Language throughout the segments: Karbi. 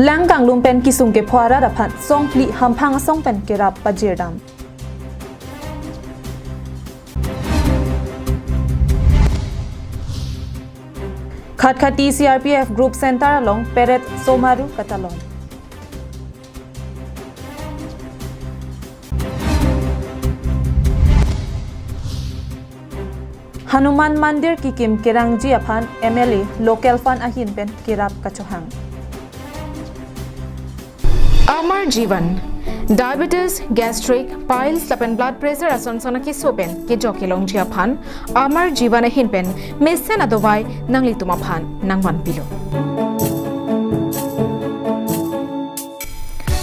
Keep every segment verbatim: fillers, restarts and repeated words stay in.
Lang kanglum pen kisung kepho arat aphan songphli hamphang asong pen kerap pajirdam. Khatkhati C R P F Group Center along Parade Somaru katalong. Hanuman Mandir kikim kerangji aphan M L A local fund ahin pen kerap kachohang. Amar Jeevan, diabetes, gastric, piles lapen blood pressure ason son akeso pen kejok kelongji aphan Amar Jeevan ahin pen mesen adovai nanglitum aphan nangvanpilo.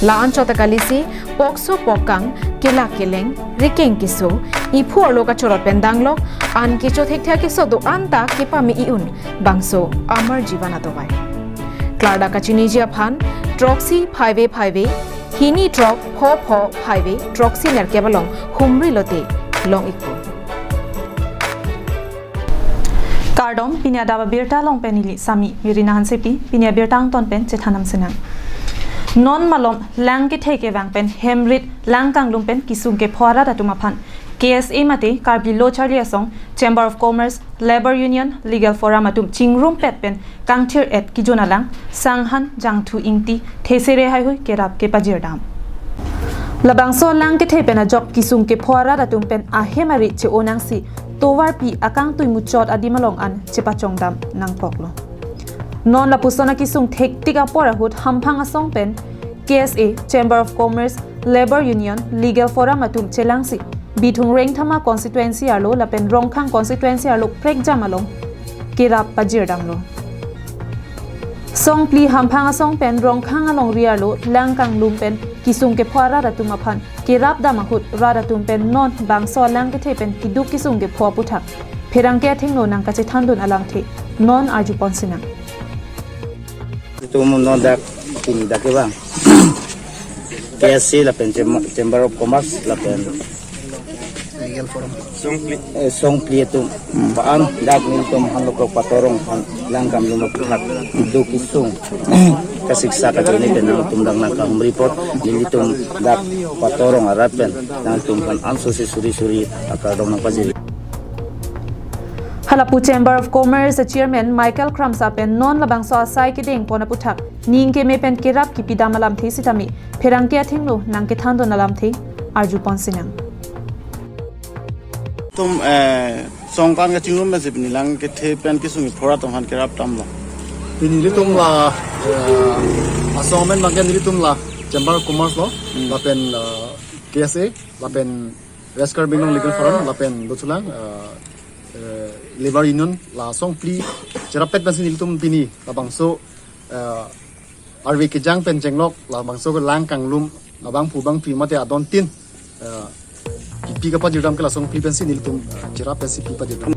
La-an chot akalisi, pokso pokkang, kelak keleng, rikeng keso, iphu arlo kachorot pen danglok, an kecho thekthe akeso do-an ta kepame-i-un, bangso Amar Jeevan adovai. Klardak kachiniji aphan, throksi phaive phaive, hini throk pho pho phaive, throksi nerkep along humri lote long-ikpo. Kardom, pini adap abirta along pen neli Sami Mirina Hansepi, pini abirta angton pen chethan damsinang. Non malom lang kethe kevang pen hem rit lang kanglum pen kisung kepho arat atum aphan K S A mate Karbi Lo Charli Asong, Chamber of Commerce, Labour Union, Legal Forum atum chingrumpet pen kangthir-et kijun alang, Sanghan Jangthu Ingti, thesere haihui kerap kepajirdam. Labangso lang kethe pen ajok kisung kepho arat atum pen ahem ari che-o nangsi tovarpi akangtui muchot adim along an chepachongdam nangkoklo. Non lapuson akisung thektik apor ahut hamphang asong pen K S A, Chamber of Commerce, Labour Union, Legal Forum atum chelangsi Bithung Rengthama constituency arlo lapen Rongkhang constituency arlo prekjam along kerap pajirdamlo. Songphli hamphang asong pen Rongkhang alongri arlo lang kanglum pen kisung kepho arat atum aphan kerapdam ahut rat atum pen non bangso lang kethe pen keduk kisung kepho aputhak pherangke athengno nangkachethandun alamthe non arjuponsinang. Itum non dak pini dak kevang K S A lapen Cham-, Chamber of Commerce lapen Legal Forum. Eh, songphli atum. Paan dak nelitum han lokok patorong han lang kanglum aputhak keduk kisung kasiksak ajoine pen nangtum dak nangkahumri apot nelitum dak patorong arat pen nangtum aphan ansosi suri suri akardom nangpajir. Halapu Chamber of Commerce Chairman Michael Kramsa pen non labangso asai kedengpon aputhak ning keme pen kerap kipidam alamthe sitame pherangke athengno nangkethandun alamthe arjuponsinang. Itum, eh, songkan kachingrum pensi pini lang kethe pen kisung kepho arat atum aphan kerapdamlo. Pini nelitum la, eh, asong amen abangke nelitum la Chamber of Commerce lo, Hmm. lapen, eh, K S A, lapen West Karbi Anglong Legal Forum, lapen dothulang, eh, eh, Labour Union, la songphli cherapet pensi nelitum pini labangso, eh, arve kejang pen chenglok labangso kelang kanglum abangphu abangphi mate adon tin, eh, kipi kapajirdam ke la songphli pensi nelitum, eh, cherap pensi pi pajirdam.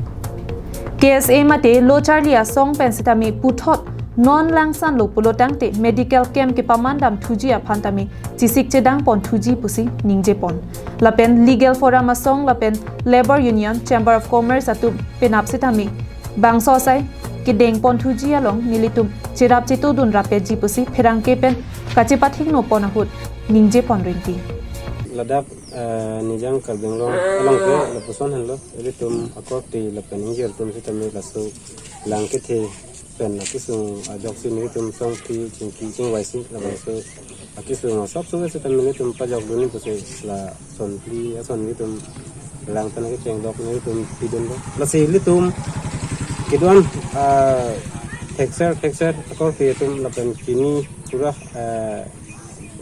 K S A mate Lo Charli Asong pen sitame puthot non langsanlo pulo tangte medical camp kepamandam thuji aphan tame chesik chedangpon thuji pusi ningjepon. Lapen Legal Forum asong lapen Labour Union, Chamber of Commerce atum penap sitame bangso asai kedengpon thuji along nelitum cherap chetodun rapetji pusi pherangke pen kachepathingno pon ahut ningjepon rinti. Ladak, eh, Nijang Karbi Anglong along ke lapuson henlo, ilitum akorte lapen ingjir atum sitame laso lang kethe pen akisung ajoksi nelitum songphli chingki chingvaisi labangso akisung asapso sitame nelitum pajokdun pusi la songphli ason nelitum lang pen akecheng dok nelitum pidunlo. Lasi ilitum kedo-an, ah, thekser thekser akorte atum lapen pini pura, ah,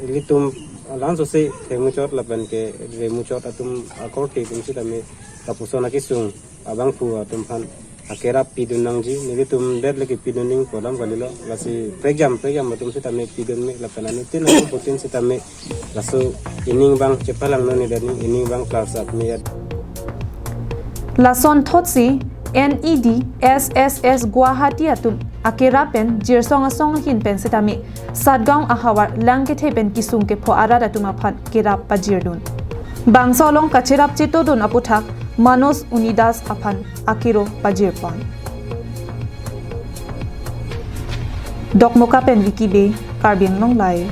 ilitum alansosi thekmuchot lapen ke remuchot atum akorte atum sitame lapuson akisung abangphu atum aphan akerap pidun nangji, nelitum det lake pidun ning kodam kalilo, lasi prekjam prekjam atum sitame pidunme lapen anuttin atum putin sitame laso ining abang chepalangno ne dani ining abang klarsak me-et. Lasonthotsi N E D S S S Guwahati atum akerap pen Jirsong asong ahin pen sitame Satgaon ahavar lang kethe pen kisung kepho arat atum aphan kerap pajirdun. Bangso along kacherap chetodun aputhak Manoj Unidas aphan akiro pajirpon. Dokmoka pen Vicky Bey, Karbi Anglong Live.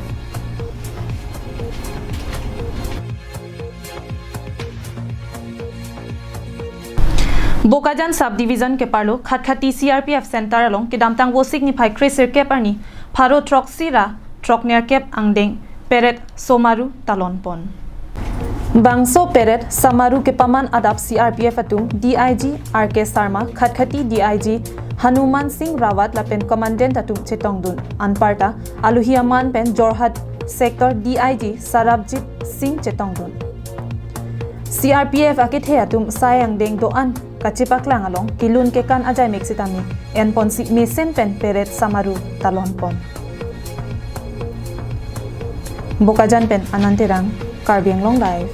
Bokajan Subdivision keparlo Khatkhati C R P F Center along kedamtang Vosik niphai kre sirkep arni pharo throksi ra throknerkep angdeng Parade Samaroh talon pon. Bangso Parade Samaroh kepaman adap C R P F atum D I G R K Sharma, Khatkhati D I G Hanuman Singh Rawat lapen Commandant atum chetongdun. Anparta alohi aman pen Jorhat Sector D I G Sarabjit Singh chetongdun. C R P F akethe atum sai angdeng do-an kachepaklang along kelun kekan ajaimek sitame enponsi mesen pen Parade Samaroh talon pon. Bokajan pen Anand Terang, Karbi Anglong Live.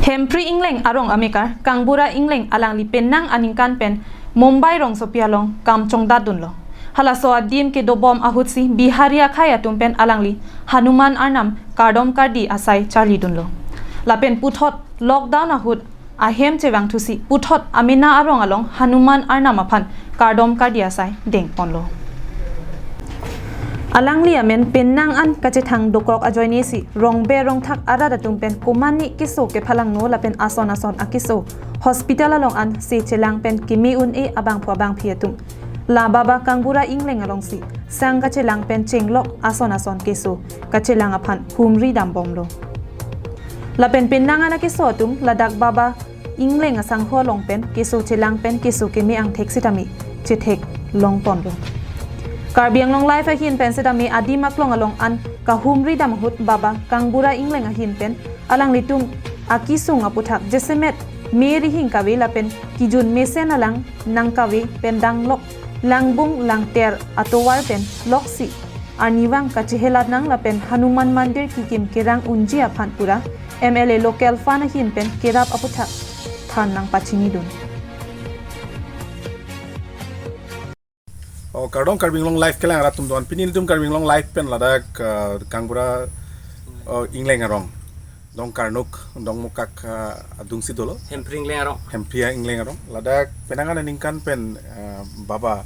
Hempri Ingleng arong amekar Kangbura Ingleng alangli penang aningkan pen Mumbai rongsopi along kam chongdatdunlo. Halaso adim kedobom ahutsi Bihari akhei atum pen alangli Hanuman arnam kardom kardi asai charlidunlo. Lapen puthot lockdown ahut ahem chevangthusi puthot amena arong along Hanuman arnam aphan kardom kardi asai dengponlo. Alangli amen penang an kachethang dokok ajoinesi rongbe rongthak arat atum pen komane keso kephalangno lapen ason ason akeso hospital along an se chelang pen keme un-e abangphu abangphi atum. La Baba Kangbura Ingleng alongsi sang kachelang pen chenglok ason ason keso kachelang aphan humri dambomlo. Lapen penang an akeso atum ladak Baba Ingleng asangho along pen keso chelang pen keso keme angthek sitame chetheklongponlo. Karbi Anglong Live ahin pen sitame adim aklong along an kahumri dam ahut Baba Kangbura Ingleng ahin pen alanglitum akesung aputhak jasemet me rihing kave lapen kejun mesen alang nangkave pen danglok langbung langter atovar pen loksi arnivang kachehelat nang lapen Hanuman Mandir kekim kerang unji aphan pura M L A local fund ahin pen kerap aputhak than nangpachinidun. Oh, kardom Karbi Anglong Live kelang arat atum doan. Pini ilitum Karbi Anglong Live pen ladak, ah, Kangbura, oh, Ingleng arong. Dong Karnuk, Dongmukak, ah, adungsi dolo. Hempri Ingleng arong. Hempri Ingleng arong. Ladak penang aningkan pen, ah, Baba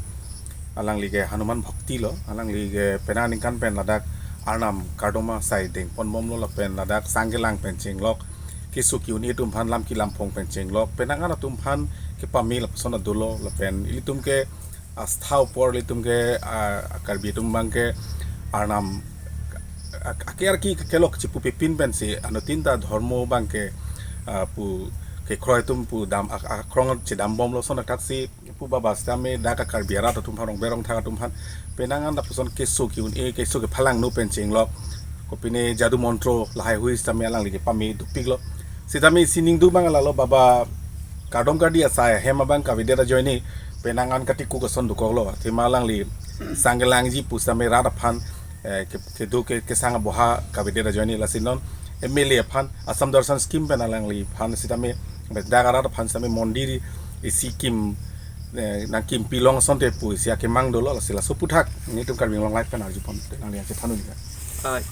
alangli ke Hanuman Bhakti lo. Alangli ke penang aningkan pen ladak arnam kardom asai dengponbomlo lapen ladak sang kelang pen chenglok. Keso ke-un-e atum aphan lam kilampong pen chenglok. Penang an atum aphan kepame lapuson adolo lapen ilitum ke astha apor ilitum ke, ah, Karbi atum abang ke arnam ak-, ake arki kelok chepupepin pensi anuttin ta dhormo abang ke, ah, pu kekroi atum pu dam ak-, akrong chedambomlo ason athaksi pu Baba sitame dak Karbi arat atum aphan rongbe rongthak atum aphan penang an lapuson keso ke-un-e keso kephalangno pen chenglok kopine jadu montro lahai hui sitame alangli kepame dopiklo. Sitame isi ningduk abang lalo Baba kardom kardi asai ahem abang kavedet ajoine penang an katikuk ason dokoklo. Athema alangli sang kelangji pu sitame rat aphan, eh, ke, kedo ke, kesang aboha kavedet ajoine lasi non M L A aphan Assam Darshan scheme pen alangli aphan sitame dak arat aphan sitame mondir isi kim, eh, nangkimpi long asonte pu isi akemang dolo lasi laso aputhak nelitum Karbi Anglong Live pen arjupon nangli ache thanu nika. Hai.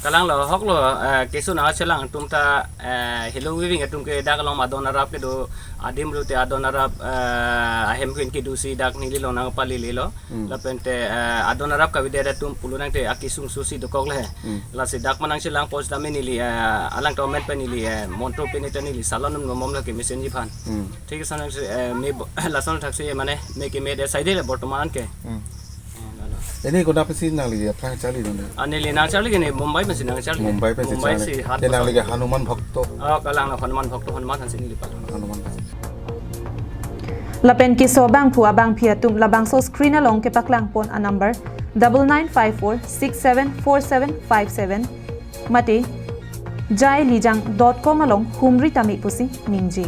Kalang lo, hok lo, eh, keso nangchelang atum ta, eh, helo weaving atum ke dak along adon arap kedo adim rute adon arap, eh, ahem kin kedosi dak neli along nangpalililo. Hmm. Lapen te, eh, adon arap kavedet atum pulo nangte akesung susi dokok le. Hmm. Lasi dak manang chelang pos dame neli, eh, alang tomen pen neli, eh, montro pen ita neli salon num nomom lake mesenji aphan. Hmm. Thik ason si, eh, me bo-, lason thaksi mane me kemedet saide le bortoman ke. Hmm. Eh, lalo. Ini kona pensi nangli aphrang charli dun? Ah, neli nangcharli ke ne Mumbai pensi nangcharli. Mumbai pensi Mumbai charli. Si hat. Te nangli ke Hanuman Bhakto. Oh, kalang lo Hanuman Bhakto, Hanuman hansi neli palo. Hanuman Bhakto. Lapen keso abangphu abangphi atum labangso screen along kepaklangpon a number double nine five four six seven four seven five seven mate jailijang dot com along humri tame pusi ningje.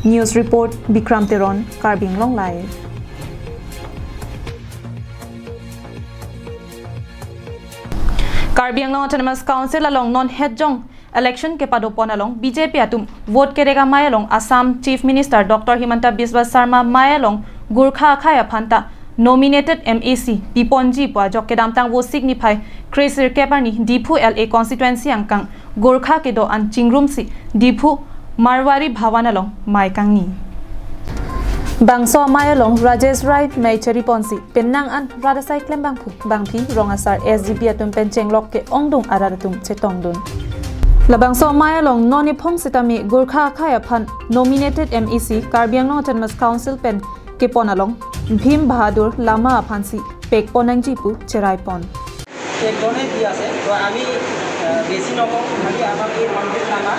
News report, Bikram Teron, Karbi Anglong Live. Karbi Anglong Autonomous Council along non hetjong election kepadopon along B J P atum vote kerek amei along Assam Chief Minister Doctor Himanta Biswa Sarma mei along Gorkha akhei aphan ta nominated M A C piponji pu ajok kedamtang Vosik niphai kre sirkep arni Diphu L A constituency angkang Gorkha kedo-an chingrumsi Diphu Marwari Bhawan along mei kangni. Bangso amei along Rajesh Rai mei chari ponsi penang an rat asai klem bangphu bangphi rong asar S G B atum pen chenglok ke-ongdung arat atum chetongdun. Labangso amei along non ephong sitame Gorkha akhei aphan nominated M A C Karbi Anglong Autonomous Council pen kepon along Bhim Bahadur Lama aphansi pekpon nangji pu cherai pon. একজনে দি আছে। তো আমি, আহ, বেছি নকওঁ, খালি আমাক এই পণ্ডিত লামা,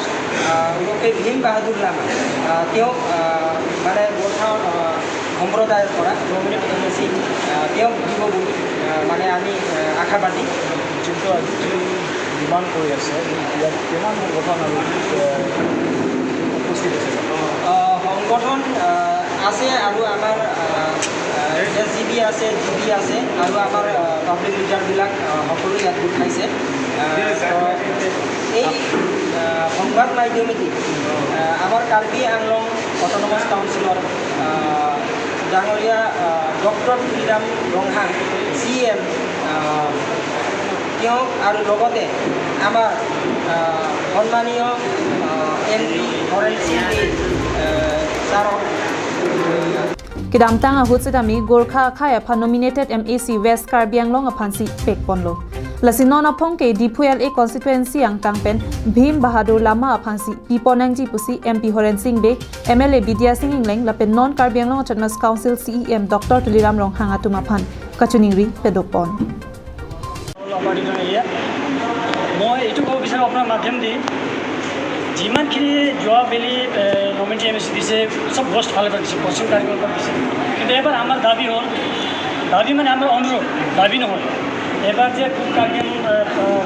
আহ, ওৰফে ভীম বাহাদুৰ লামা, আহ, তেওঁক, আহ, মানে গোৰ্খা, আহ, সম্প্ৰদায়ৰ পৰা নমিনেট এম এ চি, আহ, তেওঁক দিব বুলি, আহ, মানে আমি, আহ, আশাবাদী। যোনটো আজি ডিমাণ্ড কৰি আছে, ইয়াত কিমান সংগঠন আৰু, আহ, উপস্থিত আছে? আহ, সংগঠন, আহ, আছে আৰু আমাৰ, আহ, আহ, এছ জি বি আছে, জি বি আছে আৰু আমাৰ, আহ, পাব্লিক লিডাৰবিলাক, আহ, সকলো ইয়াত গোট খাইছে। আহ, তো এই, আহ, সংবাদ মাধ্যমেদি, আহ, আমাৰ কাৰ্বি আংলং অট'নমাছ কাউন্সিলৰ, আহ, ডাঙৰীয়া, আহ, ডক্টৰ তুলিৰাম ৰংহাং চি ই এম, আহ, তেওঁক আৰু লগতে আমাৰ, আহ, সন্মানীয়, আহ, এম পি হৰেণ সিং বেইজ, আহ, ছাৰক Kedamtang ahut sitame Gorkha akhei aphan nominated M A C West Karbi Anglong aphansi pekponlo. Lasi non aphong ke Diphu L A constituency angtang pen Bhim Bahadur Lama aphansi pipon nangji pusi M P Horen Sing Bey, M L A Bidya Sing Engleng lapen non Karbi Anglong Autonomous Council C E M Doctor Tuliram Ronghang atum aphan kachiningri padopon. মই এইটো ক'ব বিচাৰোঁ আপোনাৰ মাধ্যম দি, যিমানখিনি যোৱাবেলি, এ, nominated M A চি দিছে, চব ৱেষ্ট ফালৰ পৰা দিছে, পশ্চিম কাৰ্বি আংলঙৰ পৰা দিছে। কিন্তু এবাৰ আমাৰ দাবী হ'ল, দাবী মানে আমাৰ অনুৰোধ, দাবী নহয়। এবাৰ যে পূব কাৰ্বি আংলং, এ,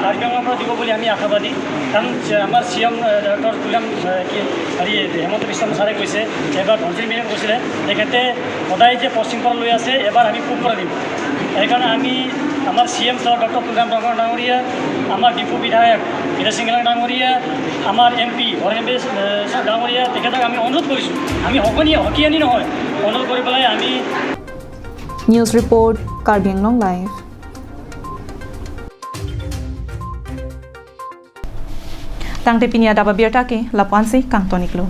কাৰ্বি আংলঙৰ পৰা দিব বুলি আমি আশাবাদী। কাৰণ যে আমাৰ চি এম, এ, ডক্টৰ তুলিৰাম, এ, কি, হেৰি, হিমন্ত বিশ্ব শৰ্মা ছাৰে কৈছে, এবাৰ ধনশিৰি মেধে কৈছিলে, তেখেতে সদায় যে পশ্চিম পৰা লৈ আছে, এবাৰ আমি পূব পৰা দিম। সেইকাৰণে আমি আমাৰ C M sir doctor Tuliram Ronghang ডাঙৰীয়া, আমাৰ ডিফু বিধায়ক বীৰেশ সিং এংলাং ডাঙৰীয়া, আমাৰ এম পি হৰেণ বেইজ, এ, ছাৰ ডাঙৰীয়া, তেখেতক আমি অনুৰোধ কৰিছোঁ, আমি হকনি, হকিয়ানি নহয়, অনুৰোধ কৰি পেলাই আমি News report, Karbi Anglong Live. Tangte pini adap abirta ke lapu-ansi kangton-iklo.